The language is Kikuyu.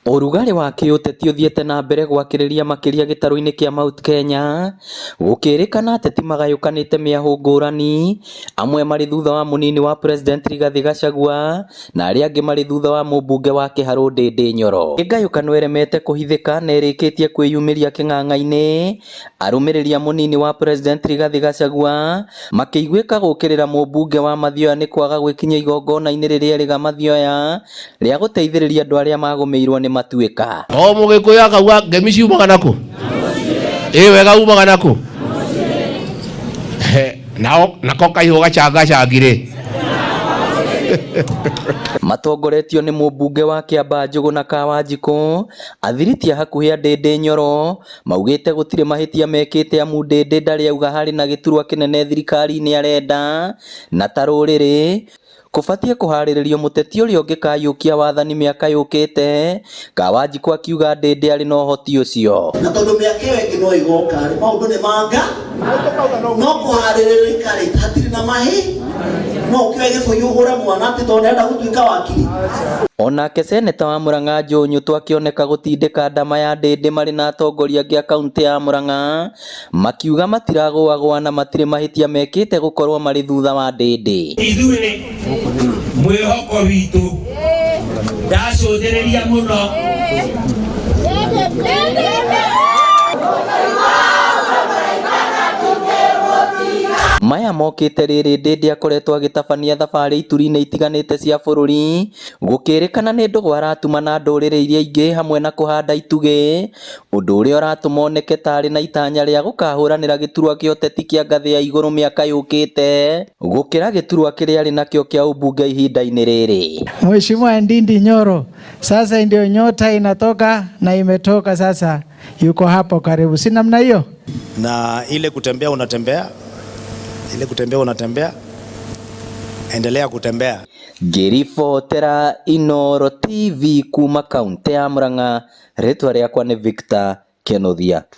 Ũrugarĩ wa kĩũteti ũthiĩte na mbere gwakĩrĩria makĩria gĩtarũ-inĩ kĩa Mount Kenya, gũkĩrĩkana ateti magayũkanĩte mĩahũ ngũrani, amwe marĩ thutha wa mũnini wa president Rigathĩ Gachagua na arĩa angĩ marĩ thutha wa mũmbunge wa Kĩharũ Ndĩndĩ Nyoro. Nĩ ngayũkano ĩremete kũhithĩka na ĩrĩkĩtie kwĩyumĩria kĩng'ang'a-inĩ, arũmĩrĩri a mũnini wa president Rigathĩ Gachagua makĩiguĩka gũkĩrĩra mũmbunge wa Mathioya nĩ kwaga gwĩkinyia igongona-inĩ rĩrĩa erĩga Mathioya rĩa gũteithĩrĩria andũ arĩa magũmĩirwo nĩ matuĩka. O mũgĩkũyũ akauga ngemi ciumaga nakũ? Ĩ wega umaga nakũ? Nao nako kaihũ gacangacangire. Matongoretio nĩ mũmbunge wa Kĩambaa Njũgũna Kawanjikũ, athiriti a hakuhĩ a Ndĩndĩ Nyoro maugĩte gũtirĩ mahĩtia mekĩte amu Ndĩndĩ ndarĩ auga harĩ na gĩturwa kĩnene thirikari-inĩ arenda na ta rũrĩrĩ kũbatiĩ kũharĩrĩrio mũteti ũrĩa ũngĩkayũkia wathani mĩaka yũkĩte, Kawanjikũ akiuga Ndĩndĩ arĩ na ũhoti ũcio. Na tondũ mĩaka ĩyo ĩngĩ no ĩgoka rĩ, maũndũ nĩ manga no kũharĩrĩrĩka rĩ, hatirĩ na mahĩ no ũkĩoe gĩbũyũ ũhũre mwana atĩ tondũ nĩarenda gũtuĩka wakiri. Onake seneta wa Murang'a Joe Nyutu akĩoneka gũtindĩka ndama ya Ndĩndĩ marĩ na atongoria angĩ a kaũntĩ ya Murang'a makiuga matiragũagũa na matirĩ mahĩtia mekĩte gũkorwo marĩ thutha wa Ndĩndĩ. Ithuĩ mwĩhoko witũ ndacũthĩrĩria mũno. Maya mokĩte rĩrĩ Ndĩndĩ akoretwo agĩtabania thabarĩ ituri-inĩ itiganĩte cia bũrũri gũkĩrĩkana nĩ ndũgũ aratuma na ndũrĩrĩ iria ingĩ hamwe na kũhanda itugĩ ũndũ ũrĩa ũratũma oneke ta arĩ na itanya rĩa gũkahũranĩra gĩturwa kĩa ũteti kĩa ngathĩ ya igũrũ mĩaka yũkĩte gũkĩra gĩturwa kĩrĩa arĩ nakĩo kĩa ũmbunge ihinda-inĩ rĩrĩ. Mheshimiwa Ndindi Nyoro sasa ndio nyota inatoka na imetoka sasa, yuko hapo karibu, si namna hiyo? Na ile kutembea unatembea, ile kutembea unatembea, endelea kutembea. Ngĩribotera Inooro TV kuma kaunti ya Murang'a, rĩtwa rĩakwa nĩ Victor Kenothia.